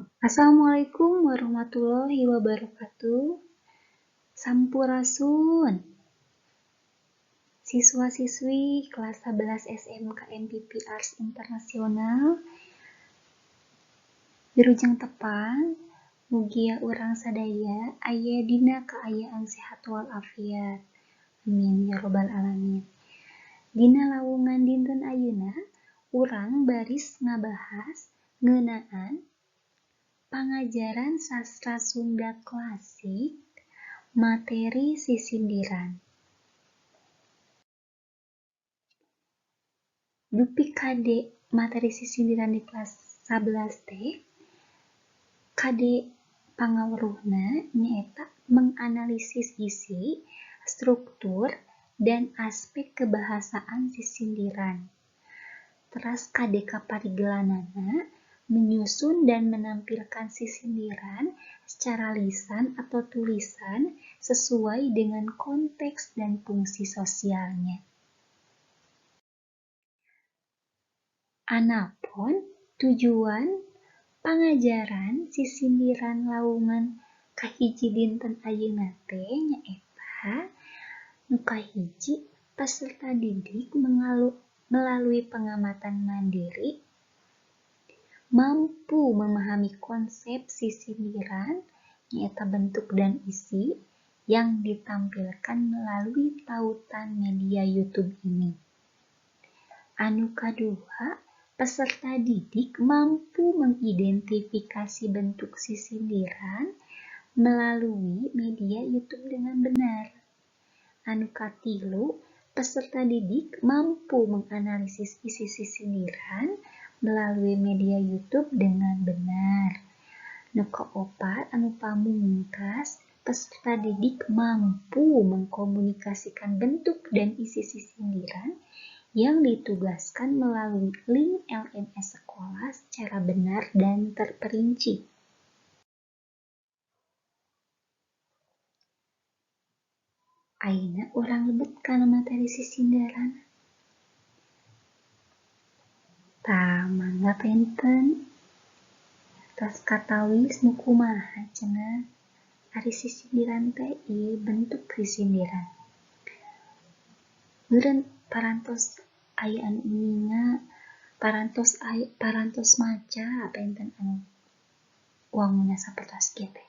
Assalamualaikum warahmatullahi wabarakatuh. Sampurasun. Siswa-siswi kelas 11 SMK MPP Arts Internasional. Wilujeng tepang, mugia urang sadaya aya dina kaayaan sehat walafiat. Amin ya robbal alamin. Dina lawungan dinten ayeuna, urang baris ngabahas ngeunaan pangajaran sastra Sunda klasik materi sisindiran. Dupi kade materi sisindiran di kelas 11 teh, kade pangaweruhna nyaeta menganalisis isi, struktur, dan aspek kebahasaan sisindiran. Teras kade kaparigelanana menyusun dan menampilkan sisindiran secara lisan atau tulisan sesuai dengan konteks dan fungsi sosialnya. Anapun tujuan pangajaran sisindiran lawungan kahiji dinten ayeuna teh nyaeta nu kahiji peserta didik melalui pengamatan mandiri mampu memahami konsep sisindiran nyaeta bentuk dan isi yang ditampilkan melalui tautan media YouTube ini. Anu kadua, peserta didik mampu mengidentifikasi bentuk sisindiran melalui media YouTube dengan benar. Anu katilu, peserta didik mampu menganalisis isi sisindiran melalui media YouTube dengan benar. Nu kaopat, anu pamungkas, peserta didik mampu mengkomunikasikan bentuk dan isi sisindiran yang ditugaskan melalui link LMS sekolah secara benar dan terperinci. Ayeuna urang lebet kana materi sisindiran. Tah, mangga penten tos katawis nu kumaha cenah ari sisindiran teh ieu bentuk sisindiran. Meureun parantos aya anu uninga, parantos aya parantos maca penten anu wanguna sapertos kieu teh.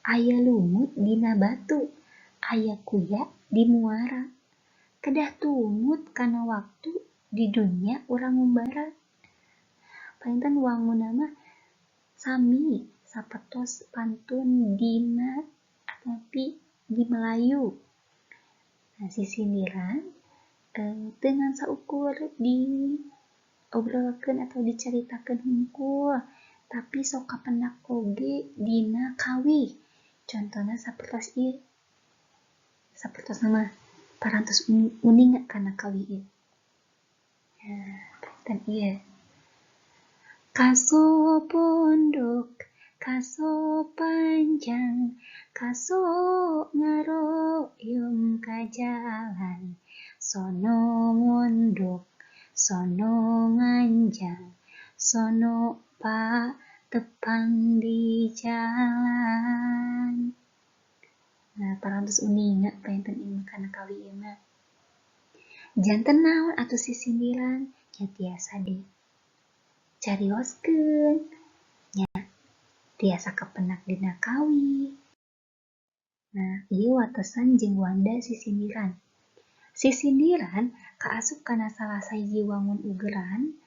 Aya lumut dina batu, aya kuya di muara. Kedah tumut kana waktu di dunya urang ngumbara. Panginten wanguna mah sami sapertos pantun dina atapi di Melayu. Nah, sisindiran teu ngan saukur diobrolkeun atau dicaritakeun hungkul, tapi sok kapendak oge dina kawih. Contona sapertos ieu. Sapertos mah parantos uninga kana kawih ieu. Nah, ieu. Kaso pondok, kaso panjang, kaso ngaroyong ka jalan, sono mondok, sono nganjang, sono pa tepang di jalan. Nah, parantos uninga panginten ieu kana kawih ieu mah. Janten naon atuh sisindiran nya tiasa dicarioskeun, nya tiasa kapenak dina kawih. Nah, ieu watesan jeung wanda sisindiran. Sisindiran kaasup kana salah sahiji wangun ugeran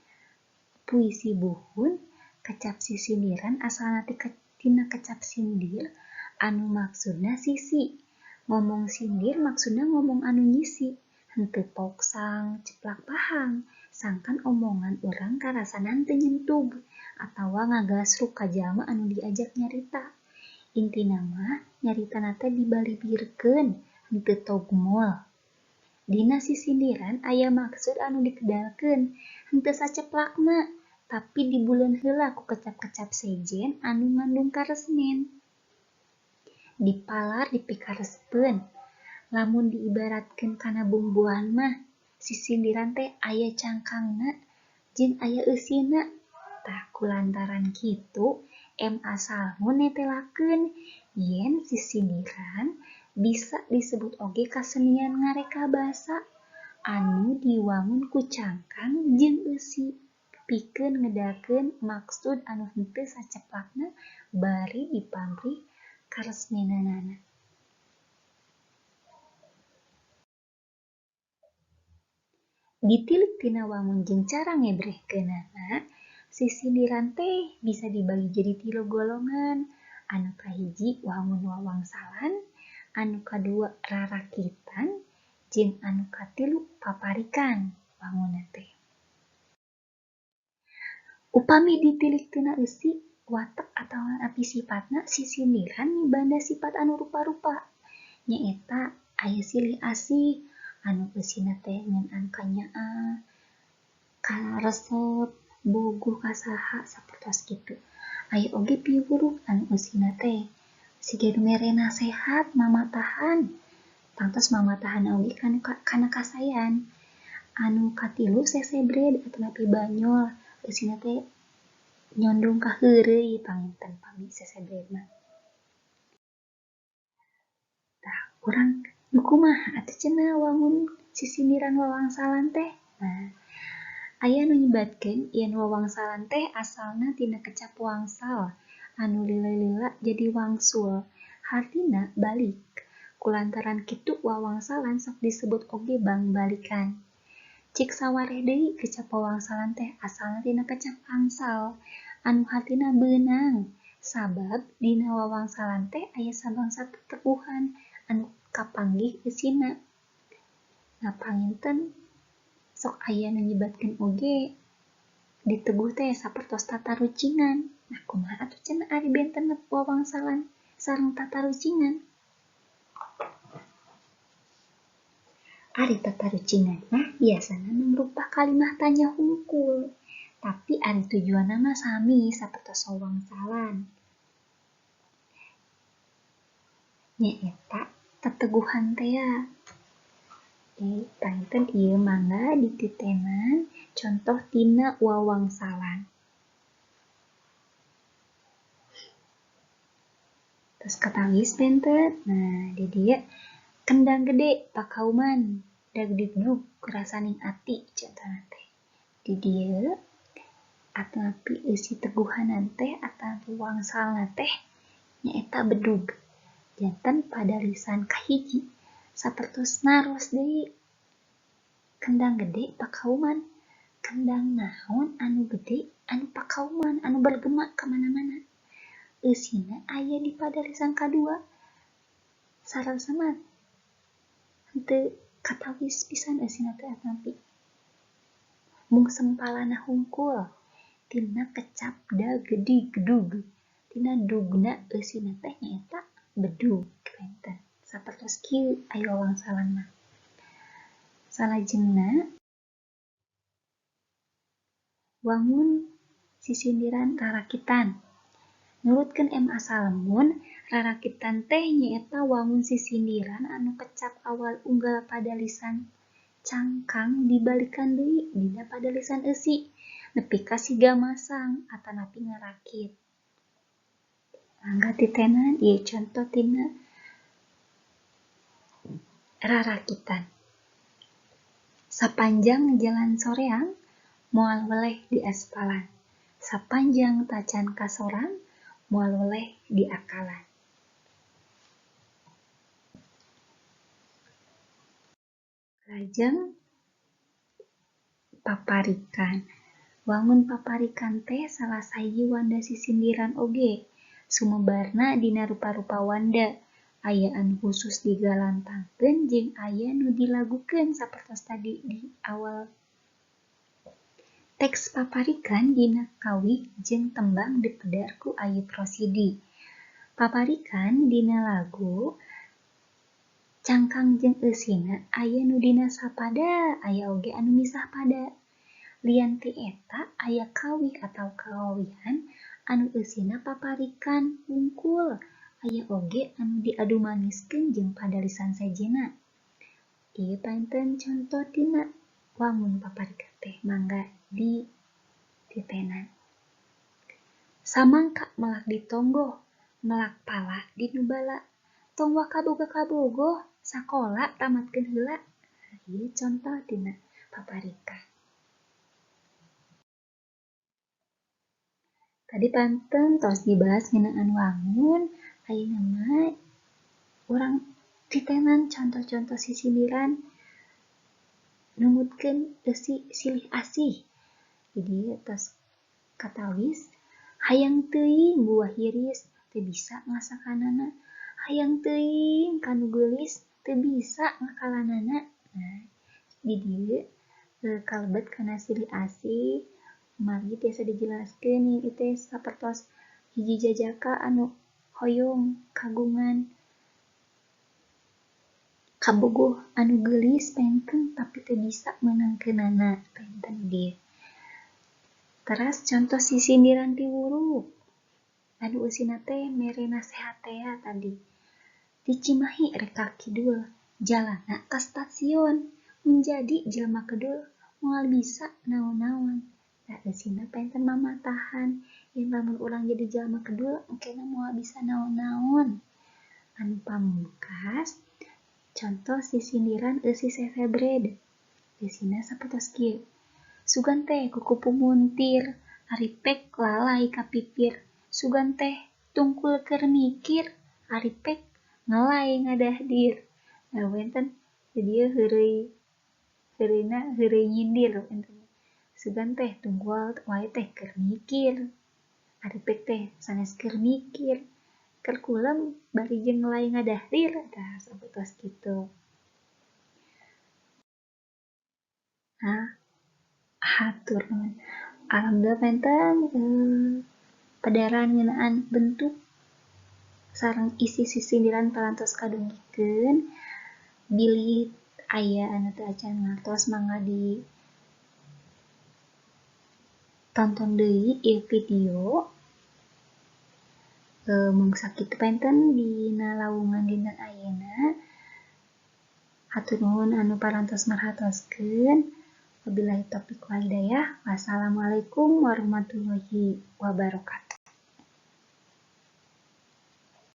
puisi buhun. Kecap sisindiran asalna tina kecap sindir anu maksudna sisi. Ngomong sindir maksudna ngomong anu nyisi. Henteu poksang ceplak pahang, sangkan omongan urang karasana teu nyentug atawa ngagasruk ka jalma anu diajak nyarita. Intina mah nyaritana teh dibalibirkeun, henteu togmol. Dina sisindiran aya maksud anu dikedalkeun, henteu saceplakna, tapi dibuleun heula ku kecap-kecap sejen anu ngandung karesmen. Dipalar dipikaresepeun. Lamun diibaratkeun kana bumbuan mah, sisindiran teh aya cangkangna jeung aya eusina, Tah kulantaran kitu M. A. Salmun netelakeun yen sisindiran bisa disebut oge kasenian ngareka basa anu diwangun ku cangkang jeung eusi pikeun ngedalkeun maksud anu henteu saceplakna bari dipamrih karesmenanana. Ditilik tina wangun jeung cara ngebrehkeunana, sisindiran teh bisa dibagi jadi 3 golongan. Anu kahiji wangun wawangsalan, anu kadua rarakitan, jeung anu katilu paparikan wangunna teh. Upami ditilik tina eusi, watek atawa api sifatna, sisindiran mibanda sifat anu rupa-rupa. Nyaeta aya silih asih, anu eusina teh ngeunaan kanyaah, karesep, bogoh ka saha sapertos kitu. Aya oge piwuruh anu eusina teh siga nu mere nasehat mamatahan, tangtos mamatahan oge kana kasayan. Anu katilu sesebred atanapi banyol, eusina teh nyondong ka heureuy panginten pami sesebred mah. Tah urang nu kumaha atuh cenah wangun sisindiran wawangsalan teh? Nah, aya nu nyebatkeun yen wawangsalan teh asalna tina kecap wangsal anu lila-lila jadi wangsul, hartina balik. Kulantaran kitu wawangsalan sok disebut oge bangbalikan. Cik sawareh deui kecap wawangsalan teh asalna tina kecap angsal anu hartina beunang, sabab dina wawangsalan teh aya sabangsa teteguhan anu kapanggih eusina. Nah panginten sok aya nu nyebatkeun oge diteguh teh sapertos tatarucingan. Nah kumaha atuh cenah ari benten wawangsalan sareng tatarucingan? Ari tatarucingan mah biasana mangrupa kalimah tanya hungkul, tapi ari tujuanna mah sami sapertos wawangsalan. Nyaeta teteguhan tea. Panginten ieu mangga dititenan contoh tina wawangsalan. Terus katawis benten. Nah, di dieu kendang gede pakauman dagdugdug rasaning ati contohna teh. Di dieu atanapi eusi teguhanan teh atanapi wangsalna teh nyaeta bedug. Janten pada lisan kahiji sapertos naros deui kendang gede pakauman, kendang naon anu gede anu pakauman anu bergema kamana-mana. Eusina aya di padalisan kadua sareng henteu katawis pisan eusina teh atanapi mung sempalana hungkul tina kecap dagdigdug tina dugna eusina teh nyaeta bedug benten sapertos kieu aya wawangsalan mah. Salajengna wangun sisindiran rarakitan. Nurutkeun M. A. Salmun, rarakitan teh nyaeta wangun sisindiran anu kecap awal unggal padalisan cangkang dibalikan deui dina padalisan eusi nepi ka siga masang atanapi ngarakit. Mangga titenan ieu conto tina rarakitan. Sapanjang jalan soreang moal weleh di aspalan, sapanjang tacan kasorang moal weleh di akalan. Lajeng paparikan. Wangun paparikan teh salah sahiji wanda sisindiran oge. Sumebarna dina rupa-rupa wanda, aya anu khusus digalantangkeun jeung aya nu dilagukeun sapertos tadi di awal. Teks paparikan dina kawih jeung tembang dipedar ku Ayub Rosidi. Paparikan dina lagu cangkang jeung eusina aya nu dina sapada, aya oge anu misah pada. Lian ti eta aya kawih atau kawawihan anu eusina paparikan hungkul, aya oge anu diadumaniskeun jeung padalisan sejenna. Ieu panten conto tina wangun paparikan teh mangga dititenan. Samangka melak di tonggoh, melak pala di nu bala. Tong waka boga kabogoh, sakola tamatkeun heula. Nah, ieu contoh tina paparika. Tadi panten tos dibahas ngeunaan wangun, ayeuna mah urang titenan contoh-contoh sisindiran numutkeun eusi silih asih. Jadi tos katawis hayang teuing buah hiris teu bisa ngasakanana, hayang teuing kanu geulis teu bisa ngakalanana. Nah, di dieu kalebet kana silih asih margi tiasa dijelaskeun ieu teh sapertos hiji jajaka anu hoyong kagungan kabogoh anu geulis penten tapi teu bisa meunangkeunana penten dieu. Teras contoh sisindiran ti wuruk anu eusina teh mere nasehat tea tadi. Di Cimahi rek ka kidul, jalanna ka stasiun, mun jadi jelema kedul moal bisa naon-naon. Tah eusina penten mamatahan yen lamun urang jadi jelema kedul engkena moal bisa naon-naon. Anu pamungkas contoh sisindiran eusi sesebred. Eusina sapertos kieu. Sugan teh kukupu muntir, ari pek lalay ka pipir. Sugan teh tungkul keur mikir, ari pek ngelay ngadahdir. Nah, wenten di dieu heureuy heureuyna heureuy nyindir wenten. Sugan teh tungkul wae teh keur mikir, ari pek teh sanes keur mikir. Keur kulem bari jeung ngelay ngadahdir, tah sapertos kitu. Nah, hatur nuhun. Alhamdulillah penten pedaran ngeunaan bentuk sareng isi sisindiran parantos kadugikeun. Bilih aya anu teu acan ngartos mangga di tonton deui ieu video. Mung sakitu penten dina lawungan dinten ayeuna. Hatur nuhun anu parantos marhatoskeun. Wabillahi taufiq wal hidayah. Wassalamualaikum warahmatullahi wabarakatuh.